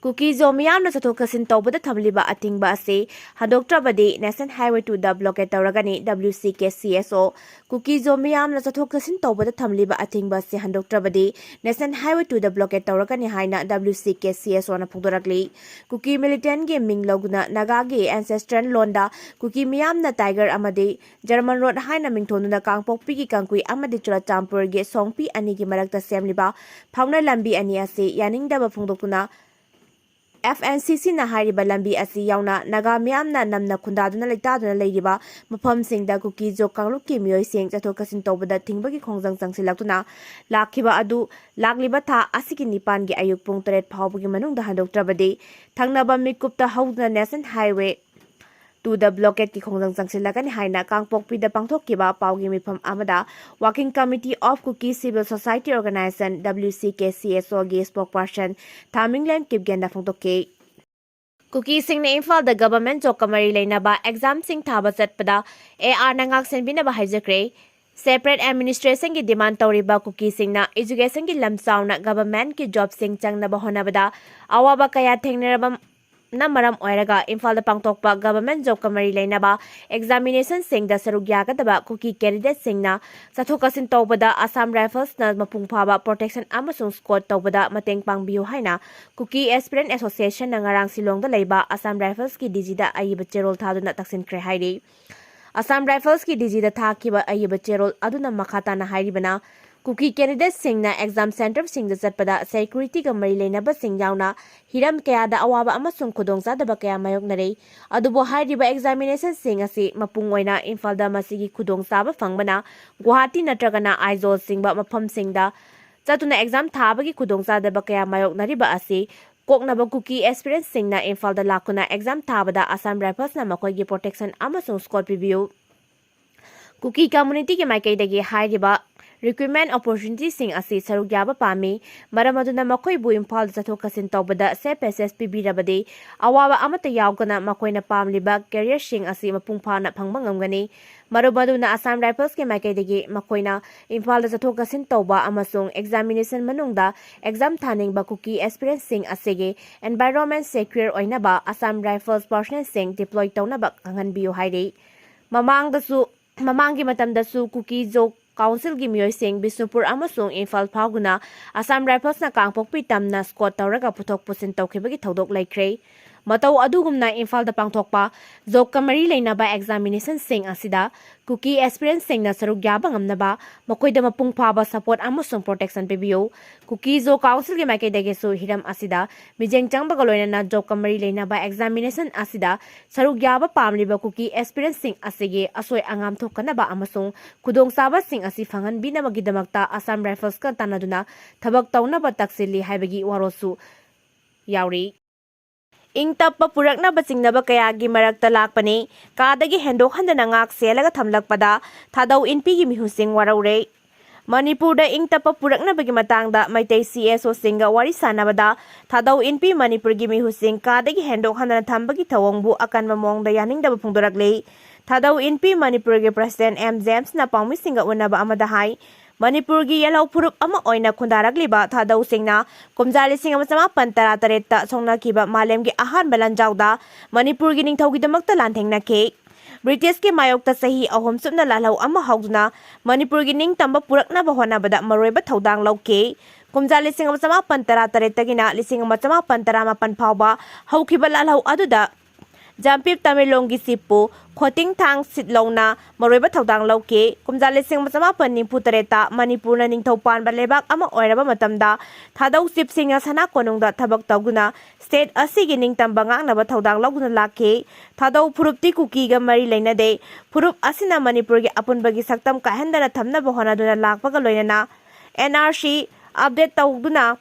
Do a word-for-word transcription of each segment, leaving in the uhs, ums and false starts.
ꯀꯨꯀꯤ-ꯖꯣ ꯃꯤꯌꯥꯝꯅ ꯆꯠꯊꯣꯛ ꯆꯠꯁꯤꯟ ꯇꯧꯕꯗ ꯊꯝꯂꯤꯕ ꯑꯊꯤꯡꯕ ꯑꯁꯤ ꯍꯟꯗꯣꯛꯇ꯭ꯔꯕꯗꯤ National Highway two blockade ꯇꯧꯔꯒꯅꯤ, W C K C S O꯫ ꯀꯨꯀꯤ-ꯖꯣ ꯃꯤꯌꯥꯝꯅ ꯆꯠꯊꯣꯛ ꯆꯠꯁꯤꯟ ꯇꯧꯕꯗ ꯊꯝꯂꯤꯕ ꯑꯊꯤꯡꯕ ꯑꯁꯤ ꯍꯟꯗꯣꯛꯇ꯭ꯔꯕꯗꯤ National Highway two blockade ꯇꯧꯔꯒꯅꯤ ꯍꯥꯏꯅ W C K C S O ꯅ ꯐꯣꯡꯗꯣꯔꯛꯂꯤ꯫ ꯀꯨꯀꯤ ꯃꯤꯂꯤꯇꯦꯟꯒꯤ ꯃꯤꯡ ꯂꯧꯗꯨꯅ ꯅꯥꯒꯥꯒꯤ ancestral ꯂꯣꯟꯗ ꯀꯨꯀꯤ ꯃꯤꯌꯥꯝꯅ ꯇꯥꯏꯒꯔ ꯑꯃꯗꯤ ꯖꯔꯃꯟ ꯔꯣꯗ ꯍꯥꯏꯅ ꯃꯤꯡꯊꯣꯟꯗꯨꯅ ꯀꯥꯡꯄꯣꯛꯄꯤꯒꯤ ꯀꯥꯡꯀꯨꯏ ꯑꯃꯗꯤ ꯆꯨꯔꯆꯥꯟꯄꯨꯔꯒꯤ ꯁꯣꯡꯄꯤ ꯑꯅꯤꯒꯤ ꯃꯔꯛꯇ ꯁꯦꯝꯂꯤꯕ ꯐꯥꯎꯅ ꯂꯝꯕꯤ ꯑꯅꯤ ꯑꯁꯤ ꯌꯥꯅꯤꯡꯗꯕ ꯐꯣꯡꯗꯣꯛꯇꯨꯅ F N C C ꯅ ꯍꯥꯏꯔꯤꯕ ꯂꯝꯕꯤ ꯑꯁꯤ ꯌꯥꯎꯅ ꯅꯥꯒꯥ ꯃꯤꯌꯥꯝꯅ ꯅꯝꯅ ꯈꯨꯟꯗꯥꯗꯨꯅ ꯂꯩꯇꯥꯗꯨꯅ ꯂꯩꯔꯤꯕ ꯃꯐꯝꯁꯤꯡꯗ ꯀꯨꯀꯤ-ꯖꯣ ꯀꯥꯡꯂꯨꯞꯀꯤ ꯃꯤꯑꯣꯏꯁꯤꯡ ꯆꯠꯊꯣꯛ ꯆꯠꯁꯤꯟ ꯇꯧꯕꯗ ꯊꯤꯡꯕꯒꯤ ꯈꯣꯡꯖꯪ ꯆꯪꯁꯤꯜꯂꯛꯇꯨꯅ ꯂꯥꯛꯈꯤꯕ ꯑꯗꯨ ꯂꯥꯛꯂꯤꯕ ꯊꯥ ꯑꯁꯤꯒꯤ ꯅꯤꯄꯥꯟꯒꯤ ꯑꯌꯨꯛ ꯄꯨꯡ ꯇꯔꯦꯠ ꯐꯥꯎꯕꯒꯤ ꯃꯅꯨꯡꯗ ꯍꯟꯗꯣꯛꯇ꯭ꯔꯕꯗꯤ ꯊꯪꯅꯕ ꯃꯤꯀꯨꯞꯇ ꯍꯧꯗꯨꯅ National Highway two blockade ꯀꯤ ꯈꯣꯡꯖꯪ ꯆꯪꯁꯤꯜꯂꯒꯅꯤ ꯍꯥꯏꯅ ꯀꯥꯡꯄꯣꯛꯄꯤꯗ ꯄꯥꯡꯊꯣꯛꯈꯤꯕ ꯄꯥꯎꯒꯤ ꯃꯤꯐꯝ ꯑꯃꯗ Working Committee of Kuki Civil Society Organization, W C K C S O ꯒꯤ spokesperson ꯊꯥꯃꯤꯡꯂꯦꯟ ꯀꯤꯞꯒꯦꯟꯅ ꯐꯣꯡꯗꯣꯛꯈꯤ꯫ ꯀꯨꯀꯤꯁꯤꯡꯅ ꯏꯝꯐꯥꯜꯗ government job ꯀ ꯃꯔꯤ ꯂꯩꯅꯕ exam ꯁꯤꯡ ꯊꯥꯕ ꯆꯠꯄꯗ A R ꯅ ꯉꯥꯛꯁꯦꯟꯕꯤꯅꯕ ꯍꯥꯏꯖꯈ꯭ꯔꯦ꯫ Separate administration ꯒꯤ demand ꯇꯧꯔꯤꯕ ꯀꯨꯀꯤꯁꯤꯡꯅ education ꯒꯤ ꯂꯝ ꯆꯥꯎꯅ government ꯀꯤ job ꯁꯤꯡ ꯆꯪꯅꯕ ꯍꯣꯠꯅꯕꯗ ꯑꯋꯥꯕ ꯀꯌꯥ ꯊꯦꯡꯅꯔꯕ ꯅ ꯃꯔꯝ ꯑꯣꯏꯔꯒ ꯏꯝꯐꯥꯜꯗ ꯄꯥꯡꯊꯣꯛꯄ government job ꯀ ꯃꯔꯤ ꯂꯩꯅꯕ examination ꯁꯤꯡꯗ ꯁꯔꯨꯛ ꯌꯥꯒꯗꯕ ꯀꯨꯀꯤ candidate ꯁꯤꯡꯅ ꯆꯠꯊꯣꯛ ꯆꯠꯁꯤꯟ ꯇꯧꯕꯗ Assam Rifles ꯅ ꯃꯄꯨꯡ ꯐꯥꯕ protection ꯑꯃꯁꯨꯡ escort ꯇꯧꯕꯗ ꯃꯇꯦꯡ ꯄꯥꯡꯕꯤꯌꯨ ꯍꯥꯏꯅ Kuki Aspirant Association ꯅ ꯉꯔꯥꯡ ꯁꯤꯂꯣꯡꯗ ꯂꯩꯕ Assam Rifles ꯀꯤ D G ꯗ ꯑꯏꯕ ꯆꯦꯔꯣꯜ ꯊꯥꯗꯨꯅ ꯇꯛꯁꯤꯟꯈ꯭ꯔꯦ ꯍꯥꯏꯔꯤ꯫ Assam Rifles ꯀꯤ D G ꯗ ꯊꯥꯈꯤꯕ ꯑꯏꯕ ꯆꯦꯔꯣꯜ ꯑꯗꯨꯅ ꯃꯈꯥ ꯇꯥꯅ ꯍꯥꯏꯔꯤꯕꯅ, ꯀꯨꯀꯤ candidate ꯁꯤꯡꯅ exam centre ꯁꯤꯡꯗ ꯆꯠꯄꯗ security ꯒ ꯃꯔꯤ ꯂꯩꯅꯕꯁꯤꯡ ꯌꯥꯎꯅ ꯍꯤꯔꯝ ꯀꯌꯥꯗ ꯑꯋꯥꯕ ꯑꯃꯁꯨꯡ ꯈꯨꯗꯣꯡꯆꯥꯗꯕ ꯀꯌꯥ ꯃꯥꯌꯣꯛꯅꯔꯦ꯫ ꯑꯗꯨꯕꯨ ꯍꯥꯏꯔꯤꯕ examination ꯁꯤꯡ ꯑꯁꯤ ꯃꯄꯨꯡ ꯑꯣꯏꯅ ꯏꯝꯐꯥꯜꯗ ꯃꯁꯤꯒꯤ ꯈꯨꯗꯣꯡꯆꯥꯕ ꯐꯪꯕꯅ ꯒꯨꯋꯥꯍꯥꯇꯤ ꯅꯠꯇ꯭ꯔꯒꯅ ꯑꯥꯏꯖꯣꯜ ꯆꯤꯡꯕ ꯃꯐꯝꯁꯤꯡꯗ ꯆꯠꯇꯨꯅ exam ꯊꯥꯕꯒꯤ ꯈꯨꯗꯣꯡꯆꯥꯗꯕ ꯀꯌꯥ ꯃꯥꯌꯣꯛꯅꯔꯤꯕ ꯑꯁꯤ ꯀꯣꯛꯅꯕ ꯀꯨꯀꯤ aspirant ꯁꯤꯡꯅ ꯏꯝꯐꯥꯜꯗ ꯂꯥꯛꯇꯨꯅ exam ꯊꯥꯕꯗ Assam Rifles ꯅ ꯃꯈꯣꯏꯒꯤ protection ꯑꯃꯁꯨꯡ escort ꯄꯤꯕꯤꯌꯨ꯫ ꯀꯨꯀꯤ community ꯒꯤ ꯃꯥꯏꯀꯩꯗꯒꯤ ꯍꯥꯏꯔꯤꯕ recruitment opportunityꯁꯤꯡ ꯑꯁꯤ ꯁꯔꯨꯛ ꯌꯥꯕ ꯄꯥꯝꯃꯤ꯫ ꯃꯔꯝ ꯑꯗꯨꯅ ꯃꯈꯣꯏꯕꯨ ꯏꯝꯐꯥꯜꯗ ꯆꯠꯊꯣꯛ ꯆꯠꯁꯤꯟ ꯇꯧꯕꯗ safe passage ꯄꯤꯕꯤꯔꯕꯗꯤ ꯑꯋꯥꯕ ꯑꯃꯠꯇ ꯌꯥꯎꯗꯅ ꯃꯈꯣꯏꯅ ꯄꯥꯝꯂꯤꯕ careerꯁꯤꯡ ꯑꯁꯤ ꯃꯄꯨꯡ ꯐꯥꯅ ꯐꯪꯕ ꯉꯝꯒꯅꯤ꯫ ꯃꯔꯝ ꯑꯗꯨꯅ Assam Riflesꯀꯤ ꯃꯥꯏꯀꯩꯗꯒꯤ ꯃꯈꯣꯏꯅ ꯏꯝꯐꯥꯜꯗ ꯆꯠꯊꯣꯛ ꯆꯠꯁꯤꯟ ꯇꯧꯕ ꯑꯃꯁꯨꯡ examination ꯃꯅꯨꯡꯗ exam ꯊꯥꯅꯤꯡꯕ ꯀꯨꯀꯤ aspirantꯁꯤꯡ ꯑꯁꯤꯒꯤ environment secure ꯑꯣꯏꯅꯕ Assam Rifles personnelꯁꯤꯡ deploy ꯇꯧꯅꯕ ꯈꯪꯍꯟꯕꯤꯌꯨ ꯍꯥꯏꯔꯤ꯫ ꯃꯃꯥꯡꯗꯁꯨ, ꯃꯃꯥꯡꯒꯤ ꯃꯇꯝꯗꯁꯨ ꯀꯨꯀꯤ ꯖꯣ ꯀꯥꯎꯟꯁꯤꯜꯒꯤ ꯃꯤꯑꯣꯏꯁꯤꯡ ꯕꯤꯁꯅꯨꯄꯨꯔ ꯑꯃꯁꯨꯡ ꯏꯝꯐꯥꯜ ꯐꯥꯎꯗꯨꯅ Assam Riflesꯅ ꯀꯥꯡꯄꯣꯛꯄꯤ ꯇꯝꯅ escort ꯇꯧꯔꯒ ꯄꯨꯊꯣꯛ ꯄꯨꯁꯤꯟ ꯇꯧꯈꯤꯕꯒꯤ ꯊꯧꯗꯣꯛ ꯂꯩꯈ꯭ꯔꯦ꯫ ꯃꯇꯧ ꯑꯗꯨꯒꯨꯝꯅ ꯏꯝꯐꯥꯜꯗ ꯄꯥꯡꯊꯣꯛꯄ ꯖꯣꯕꯀ ꯃꯔꯤ ꯂꯩꯅꯕ examinationꯁꯤꯡ ꯑꯁꯤꯗ ꯀꯨꯀꯤ aspirantꯁꯤꯡꯅ ꯁꯔꯨꯛ ꯌꯥꯕ ꯉꯝꯅꯕ ꯃꯈꯣꯏꯗ ꯃꯄꯨꯡ ꯐꯥꯕ support ꯑꯃꯁꯨꯡ protection ꯄꯤꯕꯤꯌꯨ꯫ ꯀꯨꯀꯤ ꯖꯣ ꯀꯥꯎꯟꯁꯤꯜꯒꯤ ꯃꯥꯏꯀꯩꯗꯒꯤꯁꯨ ꯍꯤꯔꯝ ꯑꯁꯤꯗ ꯃꯤꯠꯌꯦꯡ ꯆꯪꯕꯒ ꯂꯣꯏꯅꯅ ꯖꯣꯕꯀ ꯃꯔꯤ ꯂꯩꯅꯕ examination ꯑꯁꯤꯗ ꯁꯔꯨꯛ ꯌꯥꯕ ꯄꯥꯝꯂꯤꯕ ꯀꯨꯀꯤ aspirantꯁꯤꯡ ꯑꯁꯤꯒꯤ ꯑꯁꯣꯏ ꯑꯉꯥꯝ ꯊꯣꯛꯇꯅꯕ ꯑꯃꯁꯨꯡ ꯈꯨꯗꯣꯡꯆꯥꯕꯁꯤꯡ ꯑꯁꯤ ꯐꯪꯍꯟꯕꯤꯅꯕꯒꯤꯗꯃꯛꯇ Assam Riflesꯀ ꯇꯥꯟꯅꯗꯨꯅ ꯊꯕꯛ ꯇꯧꯅꯕ ꯇꯛꯁꯤꯜꯂꯤ ꯍꯥꯏꯕꯒꯤ ꯋꯥꯔꯣꯜꯁꯨ ꯌꯥꯎꯔꯤ꯫ ꯏꯪ ꯇꯞꯄ ꯄꯨꯔꯛꯅꯕ ꯆꯤꯡꯅꯕ ꯀꯌꯥꯒꯤ ꯃꯔꯛꯇ ꯂꯥꯛꯄꯅꯤ꯫ ꯀꯥꯗꯒꯤ ꯍꯦꯟꯗꯣꯛ ꯍꯟꯗꯅ ꯉꯥꯛ ꯁꯦꯜꯂꯒ ꯊꯝꯂꯛꯄꯗ ꯊꯥꯗꯧ ꯏꯟꯄꯤꯒꯤ ꯃꯤꯍꯨꯠꯁꯤꯡ ꯋꯥꯔꯧꯔꯦ꯫ ꯃꯅꯤꯄꯨꯔꯗ ꯏꯪ ꯇꯞꯄ ꯄꯨꯔꯛꯅꯕꯒꯤ ꯃꯇꯥꯡꯗ ꯃꯩꯇꯩ CSOꯁꯤꯡꯒ ꯋꯥꯔꯤ ꯁꯥꯟꯅꯕꯗ ꯊꯥꯗꯧ ꯏꯟꯄꯤ ꯃꯅꯤꯄꯨꯔꯒꯤ ꯃꯤꯍꯨꯠꯁꯤꯡ ꯀꯥꯗꯒꯤ ꯍꯦꯟꯗꯣꯛ ꯍꯟꯗꯅ ꯊꯝꯕꯒꯤ ꯊꯧꯑꯣꯡꯕꯨ ꯑꯀꯟꯕ ꯃꯑꯣꯡꯗ ꯌꯥꯅꯤꯡꯗꯕ ꯐꯣꯡꯗꯣꯔꯛꯂꯤ꯫ ꯊꯥꯗꯧ ꯏꯟꯄꯤ ꯃꯅꯤꯄꯨꯔꯒꯤ President M Jamesꯅ ꯄꯥꯎꯃꯤꯁꯤꯡꯒ ꯎꯅꯕ ꯑꯃꯗ ꯍꯥꯏ, ꯃꯅꯤꯄꯨꯔꯒꯤ ꯌꯦꯜꯍꯧ ꯐꯨꯔꯨꯞ ꯑꯃ ꯑꯣꯏꯅ ꯈꯨꯟꯗꯥꯔꯛꯂꯤꯕ ꯊꯥꯗꯧꯁꯤꯡꯅ ꯀꯨꯝꯖꯥ ꯂꯤꯁꯤꯡ ꯑꯃ ꯆꯃꯥꯄꯟ ꯇꯔꯥ ꯇꯔꯦꯠꯇ ꯁꯣꯛꯅꯈꯤꯕ ꯃꯥꯂꯦꯝꯒꯤ ꯑꯍꯥꯟꯕ ꯂꯥꯟꯖꯥꯎꯗ ꯃꯅꯤꯄꯨꯔꯒꯤ ꯅꯤꯡꯊꯧꯒꯤꯗꯃꯛꯇ ꯂꯥꯟꯊꯦꯡꯅꯈꯤ꯫ ꯕ꯭ꯔꯤꯇꯤꯁꯀꯤ ꯃꯥꯌꯣꯛꯇ ꯆꯍꯤ ꯑꯍꯨꯝ ꯆꯨꯞꯅ ꯂꯥꯜꯍꯧ ꯑꯃ ꯍꯧꯗꯨꯅ ꯃꯅꯤꯄꯨꯔꯒꯤ ꯅꯤꯡꯇꯝꯕ ꯄꯨꯔꯛꯅꯕ ꯍꯣꯠꯅꯕꯗ ꯃꯔꯨꯑꯣꯏꯕ ꯊꯧꯗꯥꯡ ꯂꯧꯈꯤ꯫ ꯀꯨꯝꯖꯥ ꯂꯤꯁꯤꯡ ꯑꯃ ꯆꯃꯥꯄꯟ ꯇꯔꯥ ꯇꯔꯦꯠꯇꯒꯤꯅ ꯂꯤꯁꯤꯡ ꯑꯃ ꯆꯃꯥꯄꯟ ꯇꯔꯥꯃꯥꯄꯟ ꯐꯥꯎꯕ ꯍꯧꯈꯤꯕ ꯂꯥꯜꯍꯧ ꯑꯗꯨꯗ ꯖꯥꯝꯄꯤꯞ ꯇꯃꯦꯡꯂꯣꯡꯒꯤ ꯆꯤꯞꯄꯨ ꯈꯣꯇꯤꯡꯊꯥꯡ ꯁꯤꯠꯂꯧꯅ ꯃꯔꯨꯑꯣꯏꯕ ꯊꯧꯗꯥꯡ ꯂꯧꯈꯤ꯫ ꯀꯨꯝꯖꯥ ꯂꯤꯁꯤꯡ ꯑꯃ ꯆꯃꯥꯄꯟ ꯅꯤꯐꯨ ꯇꯔꯦꯠꯇ ꯃꯅꯤꯄꯨꯔꯅ ꯅꯤꯡꯊꯧ ꯄꯥꯟꯕ ꯂꯩꯕꯥꯛ ꯑꯃ ꯑꯣꯏꯔꯕ ꯃꯇꯝꯗ ꯊꯥꯗꯧ ꯆꯤꯞꯁꯤꯡꯅ ꯁꯅꯥ ꯀꯣꯅꯨꯡꯗ ꯊꯕꯛ ꯇꯧꯗꯨꯅ state ꯑꯁꯤꯒꯤ ꯅꯤꯡꯇꯝꯕ ꯉꯥꯛꯅꯕ ꯊꯧꯗꯥꯡ ꯂꯧꯗꯨꯅ ꯂꯥꯛꯈꯤ꯫ ꯊꯥꯗꯧ ꯐꯨꯔꯨꯞꯇꯤ ꯀꯨꯀꯤꯒ ꯃꯔꯤ ꯂꯩꯅꯗꯦ꯫ ꯐꯨꯔꯨꯞ ꯑꯁꯤꯅ ꯃꯅꯤꯄꯨꯔꯒꯤ ꯑꯄꯨꯟꯕꯒꯤ ꯁꯛꯇꯝ ꯀꯥꯏꯍꯟꯗꯅ ꯊꯝꯅꯕ ꯍꯣꯠꯅꯗꯨꯅ ꯂꯥꯛꯄꯒ ꯂꯣꯏꯅꯅ N R C update ꯇꯧꯗꯨꯅ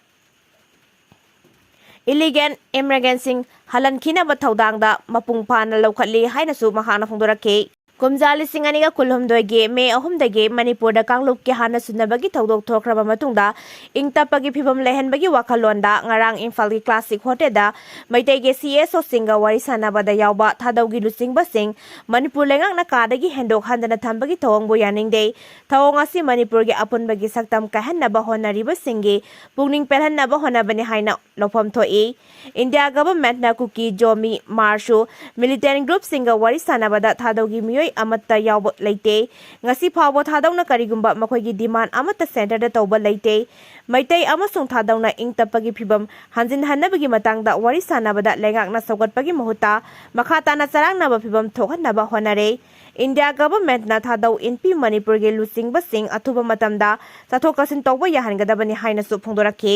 illegal immigrantꯁꯤꯡ ꯍꯜꯍꯟꯈꯤꯅꯕ ꯊꯧꯗꯥꯡꯗ ꯃꯄꯨꯡ ꯐꯥꯅ ꯂꯧꯈꯠꯂꯤ ꯍꯥꯏꯅꯁꯨ ꯃꯍꯥꯛꯅ ꯐꯣꯡꯗꯣꯔꯛꯈꯤ꯫ ꯀꯨꯝꯖꯥ ꯂꯤꯁꯤꯡ ꯑꯅꯤꯒ ꯀꯨꯟꯍꯨꯝꯗꯣꯏꯒꯤ ꯃꯦ ꯑꯍꯨꯝꯗꯒꯤ ꯃꯅꯤꯄꯨꯔꯗ ꯀꯥꯡꯂꯨꯞꯀꯤ ꯍꯥꯟꯅ ꯁꯨꯅꯕꯒꯤ ꯊꯧꯗꯣꯛ ꯊꯣꯛꯈ꯭ꯔꯕ ꯃꯇꯨꯡꯗ ꯏꯪ ꯇꯞꯄꯒꯤ ꯐꯤꯕꯝ ꯂꯩꯍꯟꯕꯒꯤ ꯋꯥꯈꯜꯂꯣꯟꯗ ꯉꯔꯥꯡ ꯏꯝꯐꯥꯜꯒꯤ ꯀ꯭ꯂꯥꯁꯤꯛ ꯍꯣꯇꯦꯜꯗ ꯃꯩꯇꯩꯒꯤ ꯁꯤ ꯑꯦꯁ ꯑꯣꯁꯤꯡꯒ ꯋꯥꯔꯤ ꯁꯥꯟꯅꯕꯗ ꯌꯥꯎꯕ ꯊꯥꯗꯧꯒꯤ ꯂꯨꯆꯤꯡꯕꯁꯤꯡ ꯃꯅꯤꯄꯨꯔ ꯂꯩꯉꯥꯛꯅ ꯀꯥꯗꯒꯤ ꯍꯦꯟꯗꯣꯛ ꯍꯟꯗꯅ ꯊꯝꯕꯒꯤ ꯊꯧꯑꯣꯡꯕꯨ ꯌꯥꯅꯤꯡꯗꯦ꯫ ꯊꯧꯑꯣꯡ ꯑꯁꯤ ꯃꯅꯤꯄꯨꯔꯒꯤ ꯑꯄꯨꯟꯕꯒꯤ ꯁꯛꯇꯝ ꯀꯥꯏꯍꯟꯅꯕ ꯍꯣꯠꯅꯔꯤꯕꯁꯤꯡꯒꯤ ꯄꯨꯛꯅꯤꯡ ꯄꯦꯜꯍꯟꯅꯕ ꯍꯣꯠꯅꯕꯅꯤ ꯍꯥꯏꯅ ꯂꯧꯐꯝ ꯊꯣꯛꯏ꯫ ꯏꯟꯗꯤꯌꯥ ꯒꯚꯔꯟꯃꯦꯟꯠꯅ ꯀꯨꯀꯤ, ꯖꯣꯃꯤ, ꯃꯥꯔꯁꯨ ꯃꯤꯂꯤꯇꯦꯟꯠ ꯒ꯭ꯔꯨꯞꯁꯤꯡꯒ ꯋꯥꯔꯤ ꯁꯥꯟꯅꯕꯗ ꯊꯥꯗꯧꯒꯤ ꯃꯤꯑꯣꯏ ꯑꯃꯠꯇ ꯌꯥꯎꯕ ꯂꯩꯇꯦ꯫ ꯉꯁꯤ ꯐꯥꯎꯕ ꯊꯥꯗꯧꯅ ꯀꯔꯤꯒꯨꯝꯕ ꯃꯈꯣꯏꯒꯤ ꯗꯤꯃꯥꯟ ꯑꯃꯠꯇ ꯁꯦꯟꯇꯔꯗ ꯇꯧꯕ ꯂꯩꯇꯦ꯫ ꯃꯩꯇꯩ ꯑꯃꯁꯨꯡ ꯊꯥꯗꯧꯅ ꯏꯪ ꯇꯞꯄꯒꯤ ꯐꯤꯕꯝ ꯍꯟꯖꯤꯟꯍꯟꯅꯕꯒꯤ ꯃꯇꯥꯡꯗ ꯋꯥꯔꯤ ꯁꯥꯟꯅꯕꯗ ꯂꯩꯉꯥꯛꯅ ꯁꯧꯒꯠꯄꯒꯤ ꯃꯍꯨꯠꯇ ꯃꯈꯥ ꯇꯥꯅ ꯆꯔꯥꯡꯅꯕ ꯐꯤꯕꯝ ꯊꯣꯛꯍꯟꯅꯕ ꯍꯣꯠꯅꯔꯦ꯫ ꯏꯟꯗꯤꯌꯥ ꯒꯚꯔꯟꯃꯦꯟꯠꯅ ꯊꯥꯗꯧ ꯏꯟꯄꯤ ꯃꯅꯤꯄꯨꯔꯒꯤ ꯂꯨꯆꯤꯡꯕꯁꯤꯡ ꯑꯊꯨꯕ ꯃꯇꯝꯗ ꯆꯠꯊꯣꯛ ꯆꯠꯁꯤꯟ ꯇꯧꯕ ꯌꯥꯍꯟꯒꯗꯕꯅꯤ ꯍꯥꯏꯅꯁꯨ ꯐꯣꯡꯗꯣꯔꯛꯈꯤ꯫